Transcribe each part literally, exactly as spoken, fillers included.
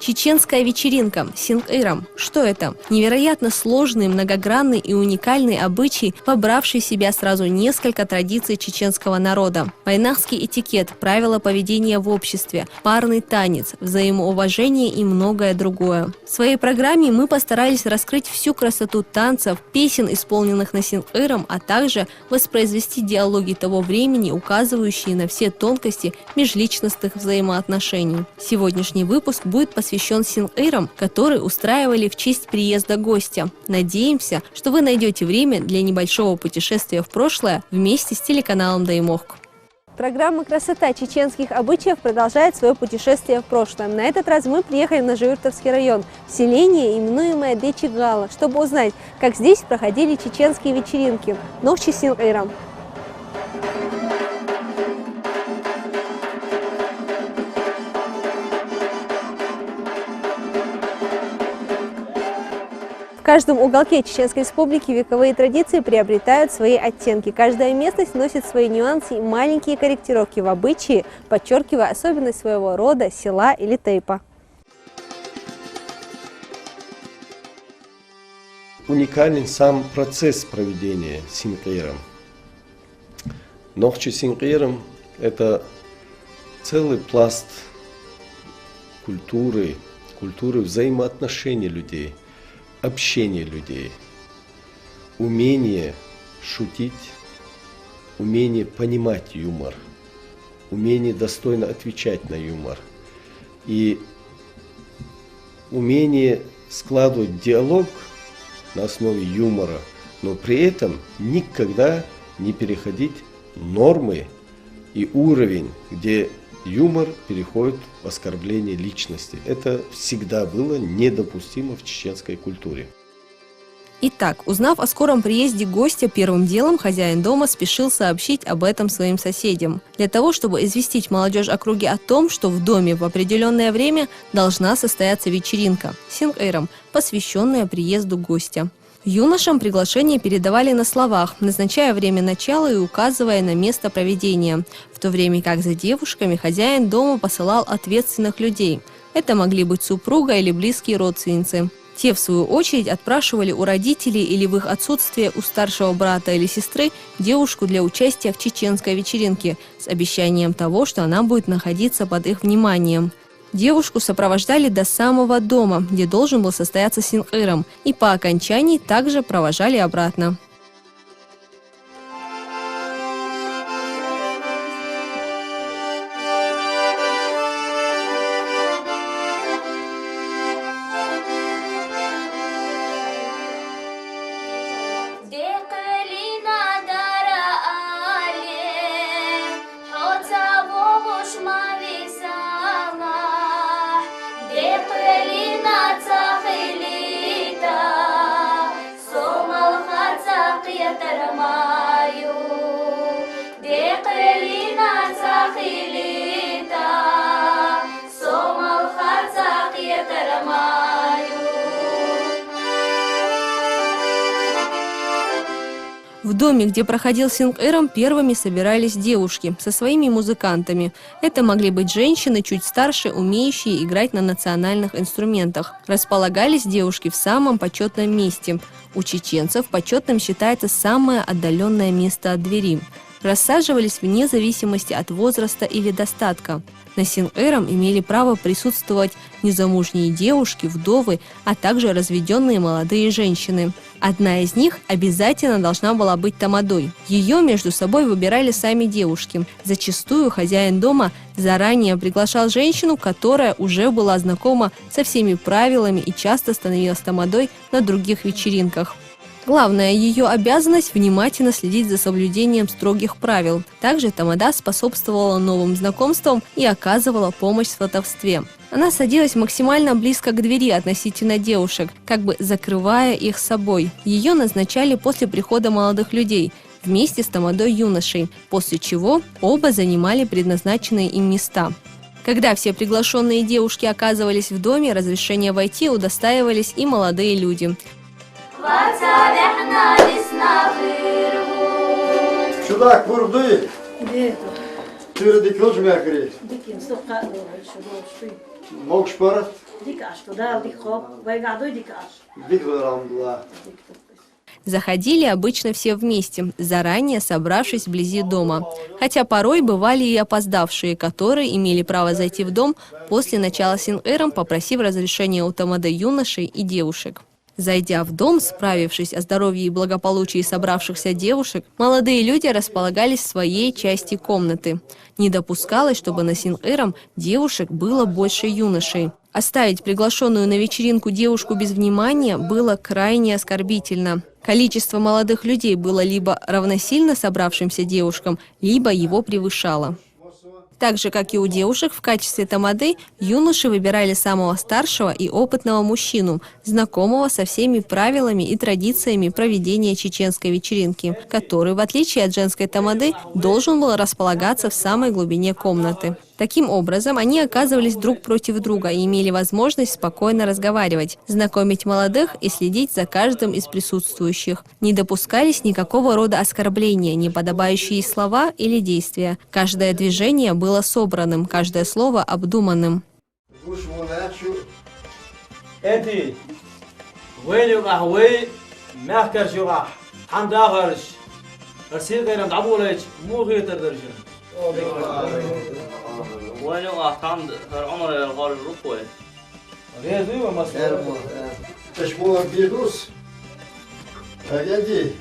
Чеченская вечеринка, синкъырым. Что это? Невероятно сложный, многогранный и уникальный обычай, вобравший в себя сразу несколько традиций чеченского народа. Вайнахский этикет, правила поведения в обществе, парный танец, взаимоуважение и многое другое. В своей программе мы постарались раскрыть всю красоту танцев, песен, исполненных на синкъырым, а также воспроизвести диалоги того времени, указывающие на все тонкости межличностных взаимоотношений. Сегодняшний выпуск будет посвящен синкъырым, который устраивали в честь приезда гостя. Надеемся, что вы найдете время для небольшого путешествия в прошлое вместе с телеканалом «Даймохк». Программа «Красота чеченских обычаев» продолжает свое путешествие в прошлое. На этот раз мы приехали в Нажиюртовский район, в селение, именуемое Дечигала, чтобы узнать, как здесь проходили чеченские вечеринки. Нохчи синкъырым. В каждом уголке Чеченской Республики вековые традиции приобретают свои оттенки. Каждая местность носит свои нюансы и маленькие корректировки в обычае, подчеркивая особенность своего рода, села или тайпы. Уникален сам процесс проведения синкъырым. Нохчи синкъырым — это целый пласт культуры, культуры взаимоотношений людей, общения людей, умение шутить, умение понимать юмор, умение достойно отвечать на юмор и умение складывать диалог на основе юмора, но при этом никогда не переходить нормы и уровень, где юмор переходит в оскорбление личности. Это всегда было недопустимо в чеченской культуре. Итак, узнав о скором приезде гостя, первым делом хозяин дома спешил сообщить об этом своим соседям. Для того, чтобы известить молодежь округи о том, что в доме в определенное время должна состояться вечеринка, синкъырым, посвященная приезду гостя. Юношам приглашение передавали на словах, назначая время начала и указывая на место проведения, в то время как за девушками хозяин дома посылал ответственных людей. Это могли быть супруга или близкие родственницы. Те, в свою очередь, отпрашивали у родителей или в их отсутствие у старшего брата или сестры девушку для участия в чеченской вечеринке с обещанием того, что она будет находиться под их вниманием. Девушку сопровождали до самого дома, где должен был состояться синкъырым, и по окончании также провожали обратно. В доме, где проходил синкъырым, первыми собирались девушки со своими музыкантами. Это могли быть женщины чуть старше, умеющие играть на национальных инструментах. Располагались девушки в самом почетном месте. У чеченцев почетным считается самое отдаленное место от двери. Рассаживались вне зависимости от возраста или достатка. На синкъырым имели право присутствовать незамужние девушки, вдовы, а также разведенные молодые женщины. Одна из них обязательно должна была быть тамадой. Ее между собой выбирали сами девушки. Зачастую хозяин дома заранее приглашал женщину, которая уже была знакома со всеми правилами и часто становилась тамадой на других вечеринках. Главная ее обязанность — внимательно следить за соблюдением строгих правил. Также тамада способствовала новым знакомствам и оказывала помощь в сватовстве. Она садилась максимально близко к двери относительно девушек, как бы закрывая их собой. Ее назначали после прихода молодых людей вместе с тамадой юношей, после чего оба занимали предназначенные им места. Когда все приглашенные девушки оказывались в доме, разрешения войти удостаивались и молодые люди. Чудак бургдуй. Тирди килж мякри. Дикин сока шудошуй. Могш парат. Дика Ӏаш ду, Дала дика хьо, вайгахь дуй дика Ӏаш. Дика ду, алхьамдулиллахӀ. Заходили обычно все вместе, заранее собравшись вблизи дома. Хотя порой бывали и опоздавшие, которые имели право зайти в дом после начала синкъерам, попросив разрешения у тамады юношей и девушек. Зайдя в дом, справившись о здоровье и благополучии собравшихся девушек, молодые люди располагались в своей части комнаты. Не допускалось, чтобы на синкъерам девушек было больше юношей. Оставить приглашенную на вечеринку девушку без внимания было крайне оскорбительно. Количество молодых людей было либо равносильно собравшимся девушкам, либо его превышало. Так же, как и у девушек, в качестве тамады юноши выбирали самого старшего и опытного мужчину, знакомого со всеми правилами и традициями проведения чеченской вечеринки, который, в отличие от женской тамады, должен был располагаться в самой глубине комнаты. Таким образом, они оказывались друг против друга и имели возможность спокойно разговаривать, знакомить молодых и следить за каждым из присутствующих. Не допускались никакого рода оскорбления, неподобающие слова или действия. Каждое движение было собранным, каждое слово обдуманным. Гуш вуна чу. Эти, вай юкъахь вай, мехкарш юкъахь, хьан дахарш, ар синкъерам дӀаболайча, муха хетар дара шуна? Вай юкъахь хьан, ар Ӏумар яр гӀор рухвай. Реза вуй вай массо? Эр бу, э. Эш бу бирдус. Агенди.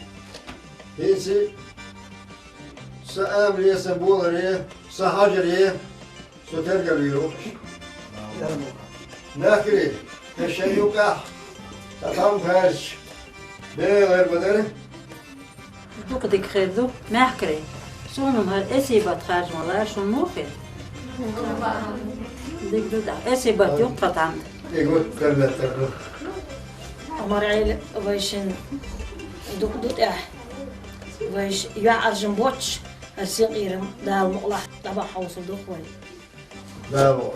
ХӀинца са амлесан боларе, са хьажаре, со тергал виру. Нахри, эш шен юкъахь, са там харч, белар бадар. Дукха дика хир ду, мехкарий. Суна хӀара эсибат харж ма лара, шун муха хир? Дика ду да, эсибат ю тхан тӀам. Эгу, хӀара меттар ду. Амар Ӏел вайшин дукха ду тӀехь. Вайш йоӀаржан боцуш, хӀара синкъерам Дала мукъалахь дӀабахьа хьовсур ду вай. Дала.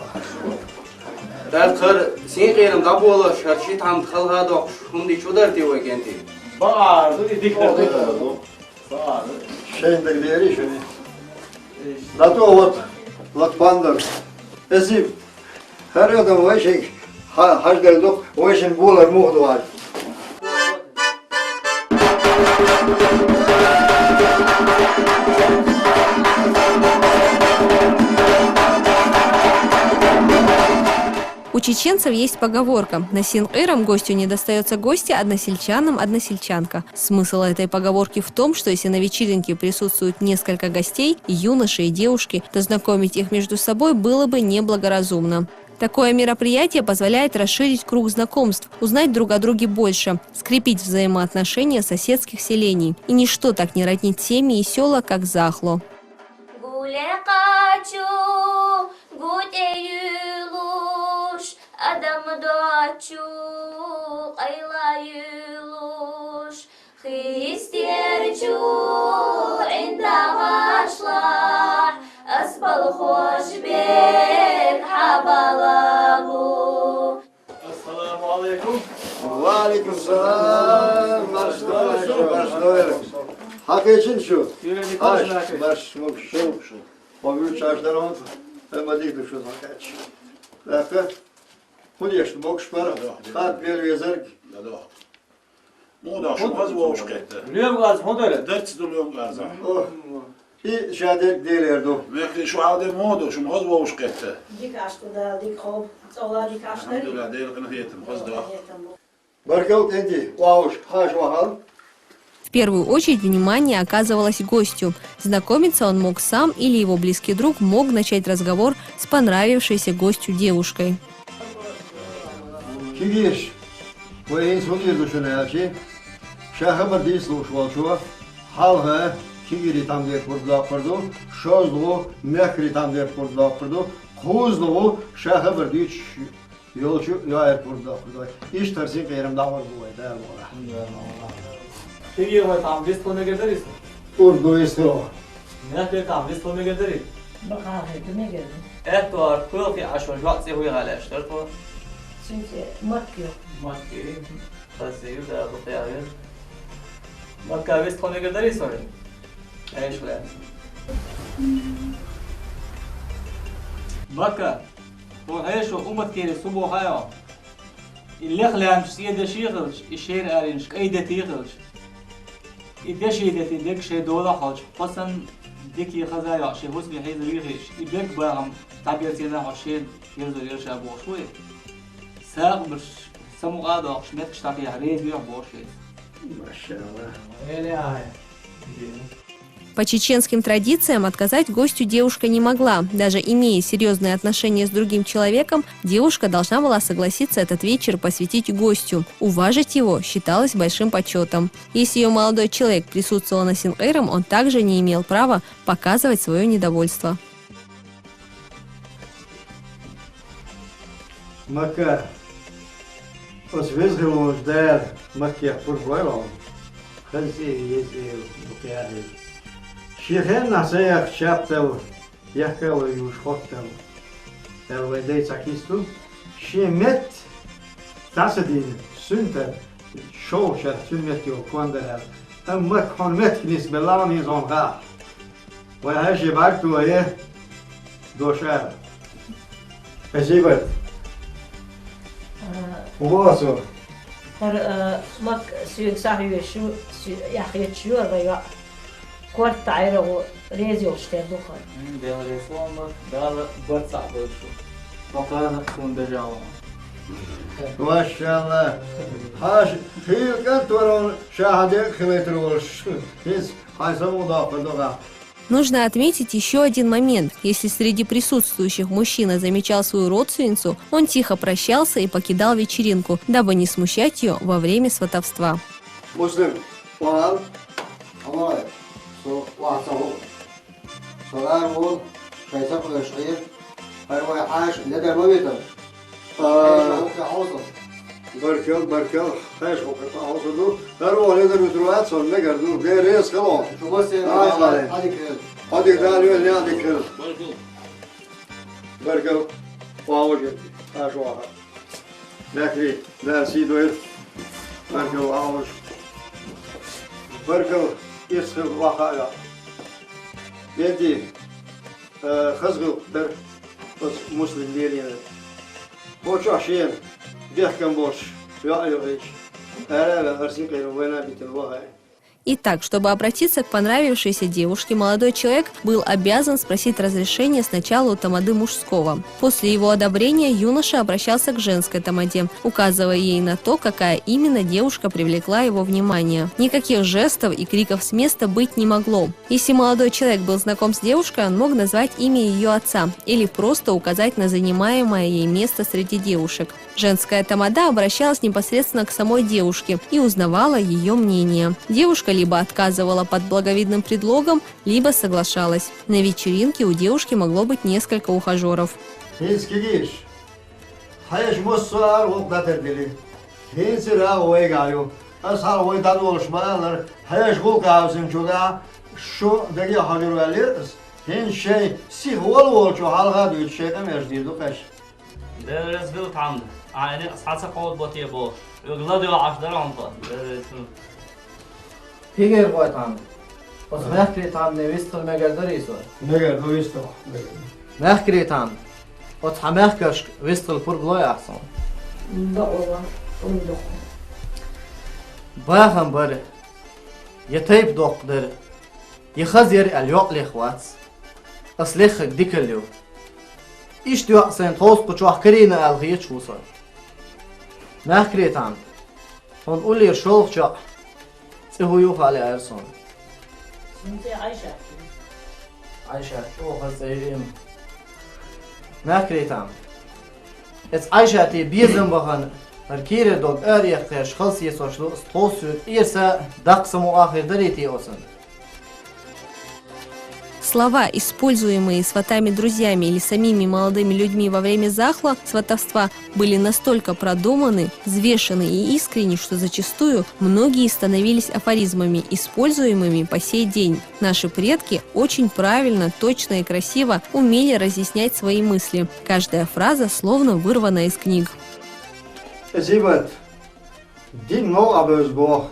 Тахара синкъерам дӀаболош, хӀара ши тхьамда хала хӀа доккхуш, хӀума дича дар те вай кӀентий? Бакъ ду, и дика ду. Шайн даг дери шуни. ДӀатӀо вот, вот пандар. Эсиб. ХӀара адам вайшинг хьа-, хьаждал ду, вайшин болар муха ду аьлла. У чеченцев есть поговорка: «На синкъерам гостю не достаётся гостья, односельчанам односельчанка». Смысл этой поговорки в том, что если на вечеринке присутствуют несколько гостей, и юноши, и девушки, то знакомить их между собой было бы неблагоразумно. Такое мероприятие позволяет расширить круг знакомств, узнать друг о друге больше, скрепить взаимоотношения соседских селений. И ничто так не роднит семьи и сёла, как захло. Гуле къачу, гутӀе юлуш, адам дочу, къайла юлуш, хистерчу, ӀиндагӀашлахь, ас балхош бен хьабалагу. Ассаламу алейкум. Ва алейкум салам. Марш дойла, марш дойла. Хьакхечина шу? Юрий Николаевич. Марш, марш, марш. Хьо вуьйцуш аш дар хьуна, хӀара ма дийр ду шу зӀакхаьчча. ТӀаккха хӀун деш ду, могуш бара? Да, да. Хатта бер везарг? Да, да. Муха ду, шу хаза вовшах кхетта? Лоьмгаза хӀун дара? Дарц ду лоьмгаза. О, и ша дерг делер ду. Вехи шу хьал де муха ду, шу хаза вовшах кхетта? Дика Ӏаш ду, Дала дика хьо, цӀола дика Ӏаш дарий? Алхьамдулиллах, Делан къинхетам, хаза ду. Баркал, кӀентий, вовшах, хьаша вахал. В первую очередь внимание оказывалось гостю. Знакомиться он мог сам или его близкий друг мог начать разговор с понравившейся гостю девушкой. Кегийраш, вай хӀинца хӀун дийр ду шуна аьлча, ша хабар дийца лууш волчо, хьалха кегийрий тӀамгӀа пурба доккхур ду, шозлагӀа мехкарий тӀамгӀа пурба доккхур ду, кхозлагӀа ша хабар дуьйцуш йолчу йоӀара пурба доккхур ду вай. Иштта хӀара синкъерам дӀагӀур ду вай, Дала мукъалахь. Кегий вай тӀам вистхула мегар дарий со? Урд ду вистхула. Мехкарий тӀам вистхула мегар дарий? Бакъахьа хӀета мегар ду. Аьттуар кхоьлхи Ӏаш ван жоӀ цӀе хӀуй гӀалаьш дар тхо? Цуьнан цӀе Макка ю. Макка ю. Хаза ю, да, бакъ яхь ю. Макка вистхула мегар дарий со вай? Эйш лаьцна. Макка. Хьешо умат кери субо хайо. И лех лаьмча цӀе деши хилча, и шер аринаш кӀай дети хилча, и деши дети дег шей дола хилча, кхо санна дикий хаза йоӀ ши хӀусаме хьийза вийхиш, и бег бахам дӀаберцена хьо шен ерзо ерша бохуш ву и. Сагъмаш самукъа а дохуш, метташ дӀатехьа реза вехьа бохуш веза. Машалла. Эли ай. По чеченским традициям отказать гостю девушка не могла. Даже имея серьезные отношения с другим человеком, девушка должна была согласиться этот вечер посвятить гостю. Уважить его считалось большим почетом. Если ее молодой человек присутствовал на Синкъерам, он также не имел права показывать свое недовольство. Макка, оцу веза хила волчу Дала Маккех пурба лойла хьуна. Хаза цӀе а, еза цӀе а ду кхехьа. Шен хеннахь ца яхча чаптал, яхкал вай юуш хоттал, аьлла вай дай цхьа кица ду. Шен метта дӀа ца дина, сунтар шовшарх цуьнан метта йолу кон дара аьлла. Амма Макка хьуна меттиг нисбелла а, нийса хьуна хаахь. Вай хьаьжи бӀаьрг тохе дош ара. Спасибо. А, хӀун боху цо? ХӀара, а, Макка соьга сахьоьжуш ю, со-, яхьъечаш ю хӀара вай йоӀ. Корта Ӏайра гӀо реза йолуш тера ду хӀара. М, Дела реза ву, Макка, Дала барт схьа а бойла шу. Баккхара суна бежа ву. Машалла. Хьаша хийла кӀант вара хьуна, ша хьан декъа хилийтар волуш. ХӀинца хьайн самукъадоккхур ду хьан. Нужно отметить ещё один момент. Если среди присутствующих мужчина замечал свою родственницу, он тихо прощался и покидал вечеринку, дабы не смущать её во время сватовства. Муслим, вахал. Амай, со ваха ца ву. Со ара ву, шайн сакъоьш Ӏе. Хьай вай Ӏаша, ледар ма витар. А, хьаьжа хӀокху хьовса. Баркалла, баркалла, хьаьжа хӀокху хьовса ду. ХӀара вон ледар витар вац, сон мегар ду. Дела реза хила хьуна. Шу массеран Ай, хьале. Хьадик Дала вен, яа дика хила. Баркалла. Баркалла. Ван вожа. Хьаьжа ваха. Бехри, Дала сий дойла. Баркалла, ван вожа. Баркалла. Ирс хила ваха а ваха. Беди, э, хаза гӀуллакх дара. Оцу Муслим лелийна. Бочохь шена бехкам болуш йоӀ а йохуьйтуш, ара а ваьлла, хӀара Синкъерам вайна а битина вахана. Итак, чтобы обратиться к понравившейся девушке, молодой человек был обязан спросить разрешение сначала у тамады мужского. После его одобрения юноша обращался к женской тамаде, указывая ей на то, какая именно девушка привлекла его внимание. Никаких жестов и криков с места быть не могло. Если молодой человек был знаком с девушкой, он мог назвать имя её отца или просто указать на занимаемое ей место среди девушек. Женская тамада обращалась непосредственно к самой девушке и узнавала её мнение. Девушка либо отказывала под благовидным предлогом, либо соглашалась. На вечеринке у девушки могло быть несколько ухажёров. Хьинца кегийраш, хьаьжа массо а ара гӀуллакх дӀатардели. ХӀинца ара вайгахь ю. Аса хьалха вай дӀадолуш ма-аллара, хьаьжа гӀуллакх хьовсинчуьнгахь шу даге а хьожур ваьллера аса. ХӀинца шайн сиха волу волчу хьалха а дуьйцуш шайн къамелаш дийр ду кхаьш. Дела реза хила, Тхьамда, ахьа и некъ схьа ца кховдабо те бохуш, уьг ладоьгӀуш дара хьуна тхо. Дела реза хила. Хигер гӀой, Тхьамда. Оцу мехкарий Тхьамдане вистхила мегар дарий со? Мегар ду, вистхила, мегар ду. Мехкарий Тхьамда. Оцу хьан мехкаршка вистхила пурба лой ахь суна? Бакъо, ум дукха. Бахам бара. Я тайпа доккха дара. Я хаза яра аьлла йоӀ леха вац. Ас леххарг дикалла ю. Иштта йоӀ сайна тховса кху чохь карийна аьлла хеташ ву со. Мехкарий Тхьамда, хьуна уллера шолгӀачу йоӀ цӀе хӀун ю хаьа лаьара суна. Цуьнан цӀе Ӏайшат ю. Ӏайшат, чӀогӀа хаза цӀе ю. Мехкарий Тхьамда, эцу Ӏайшате безам бахана, хӀара кийрара дог араэккхарш халсецош лу ас тховсуьйту, ирса даккха самукъа хир дарий те оцунна? Слова, используемые сватами-друзьями или самими молодыми людьми во время захла, сватовства, были настолько продуманы, взвешены и искренни, что зачастую многие становились афоризмами, используемыми по сей день. Наши предки очень правильно, точно и красиво умели разъяснять свои мысли. Каждая фраза словно вырвана из книг. Зибат. Дин новкъа бевза боху,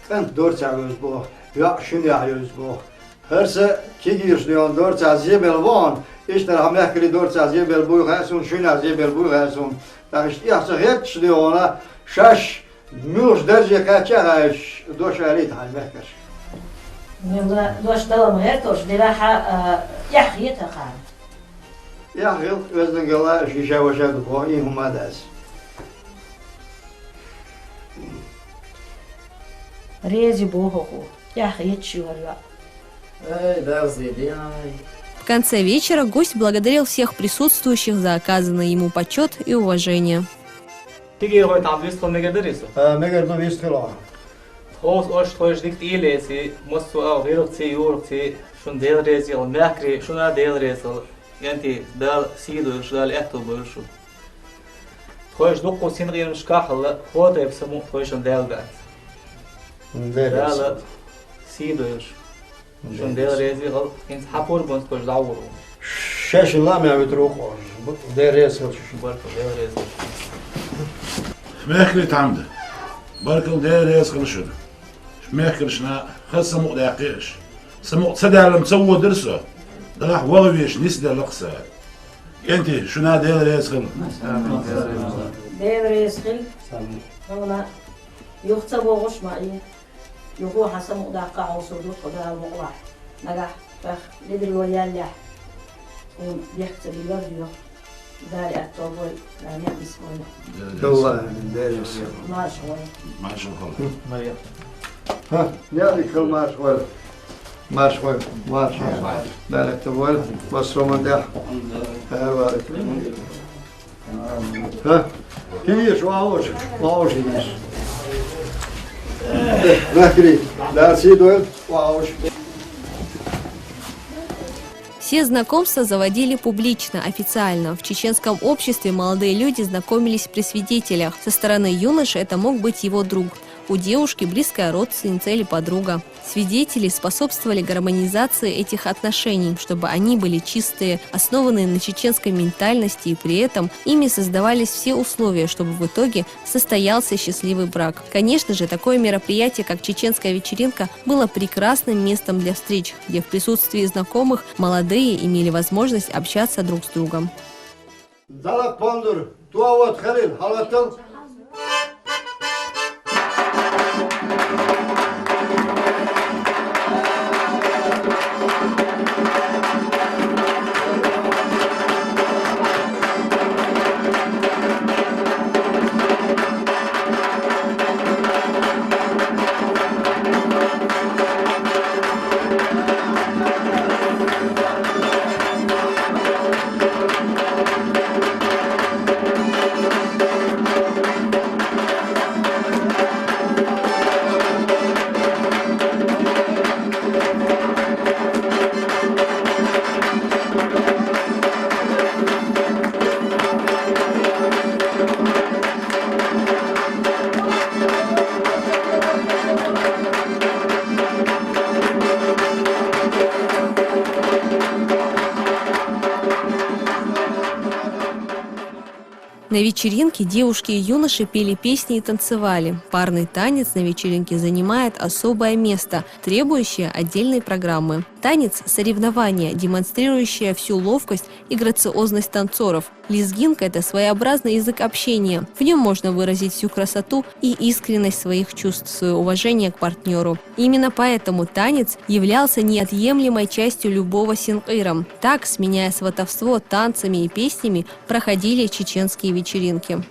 кӀант дорцехь вевза боху, йоӀ шуьнехь йевза боху. ХӀара са кегийрача дийнахьа дора цхьа зебел вон, иштта хьа мехкарий дора цхьа зебел буй хаьа суна, шуьнах зебел буй хаьа суна. ТӀаккха иштта эхь ца хетташ дийнахьа, шаш муьлш дарже кхаьчча а хаьш, дош алийта хьайн мехкарш. Мила дош далам гӀертош, дера хьа, а, эхь хета хьа. Эхь хилла, везан гала, ши ша ваша дукхо, и хӀума дас. Рези боху хьо, эхь хеташ ю хӀара йоӀ. Ай, Дала зеде, ай. В конце вечера гость благодарил всех присутствующих за оказанный ему почёт и уважение. Тиге хой там вистхо мегар дари со? А, мегар ду вистхило. Тховс ош тхойш дик тӀилеси, массо а гӀиргӀци, юргӀци, шун Дела резел, мехкри, шуна Дела резел. Энти Дала сийдойш, Дала аьтту бойш шу. Тхойш дуккху синкъерамаш кахалла, хӀотай саму тхойшан Дала дац. Дала сийдойш. Шун Дела реза хила, хӀинца хьан пурбанца кхуьш дӀавур ву. Шаьшшинна ламехь витар ву кхуьш. Дела реза хила шуьшинна. Баркалла, Дела реза хила шуьшинна. Мехкарий тхьамда. Баркалла, Дела реза хила шуьна. Мехкаршна хаза самукъадаьккхи аша. Самукъа ца даьлла-м ца водара со. Далахь ваха везаш нисделла-кх са. Энти, шуна Дела реза хила. Дела реза хила. Хьуна юха ца вогӀуш ма и. Юха хьан самукъадаккха хьовсур ду тхо Дала мукъалахь. Нагахь тхох ледарло яьллехь, хьуна бехк ца биллар доьху. Дала аьтту бой, Дала ниӀмат бой. Далла, Дела. Марша вой. Марша вой. Мария. Ха, яли хил марша вой. Марша вой, марша вой. Дала аьтту бой, вас роман дяхь. Ха, ва алейкум. Ха? Кийш, вауш, вауш кийш. Э, нахри, да, сидой, вауш. Все знакомства заводили публично, официально. В чеченском обществе молодые люди знакомились при свидетелях. Со стороны юноши это мог быть его друг. У девушки близкая родственница или подруга. Свидетели способствовали гармонизации этих отношений, чтобы они были чистые, основанные на чеченской ментальности, и при этом ими создавались все условия, чтобы в итоге состоялся счастливый брак. Конечно же, такое мероприятие, как чеченская вечеринка, было прекрасным местом для встреч, где в присутствии знакомых молодые имели возможность общаться друг с другом. Далат пондур, туа вот халил, халатал. На вечеринке девушки и юноши пели песни и танцевали. Парный танец на вечеринке занимает особое место, требующее отдельной программы. Танец — соревнование, демонстрирующее всю ловкость и грациозность танцоров. Лезгинка — это своеобразный язык общения. В нём можно выразить всю красоту и искренность своих чувств, своё уважение к партнёру. Именно поэтому танец являлся неотъемлемой частью любого синкъира. Так, сменяя сватовство танцами и песнями, проходили чеченские вечеринки.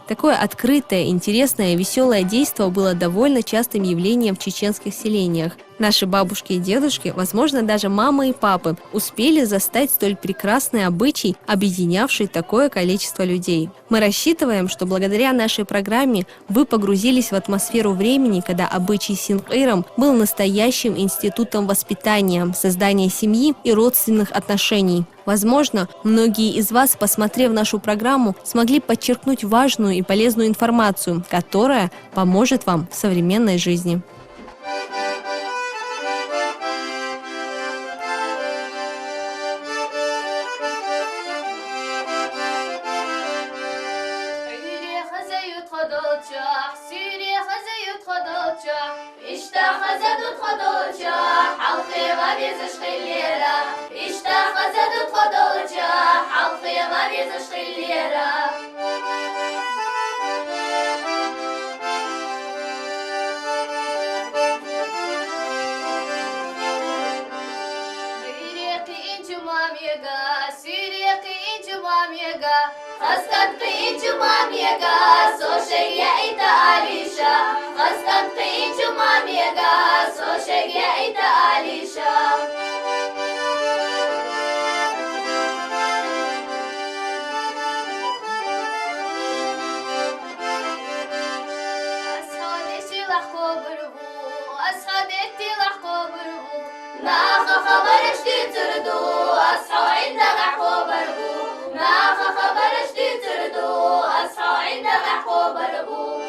Такое открытое, интересное, весёлое действо было довольно частым явлением в чеченских селениях. Наши бабушки и дедушки, возможно, даже мамы и папы, успели застать столь прекрасный обычай, объединявший такое количество людей. Мы рассчитываем, что благодаря нашей программе вы погрузились в атмосферу времени, когда обычай Синкъырым был настоящим институтом воспитания, создания семьи и родственных отношений. Возможно, многие из вас, посмотрев нашу программу, смогли подчеркнуть важную и полезную информацию, которая поможет вам в современной жизни. Иштта хаза дут худулча, хьалхе ва безаш хиллера. Иштта хаза дут худулча, хьалхе ва безаш хиллера. Ирехи инчу мамега, сирехи инчу мамега, Хастан къинчу мамега, со шег я ита алиша. Хастан къинчу мамега, со шег я ита алиша. Асхо дешила хобру, асхо детила хобру. Наха хабараш дицурду, асхо инда хобру. Наха хабараш дицурду, асхо инда хобру.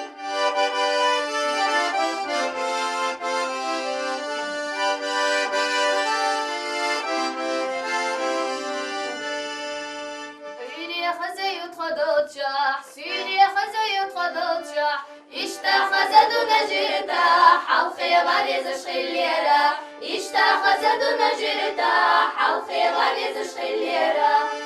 Ири хазают хадалча, сири хазают хадалча. Иштта хаза дуна жита, хьалхе ва безаш хиллера. Иштта хаза дуна жита, хьалхе ва безаш хиллера.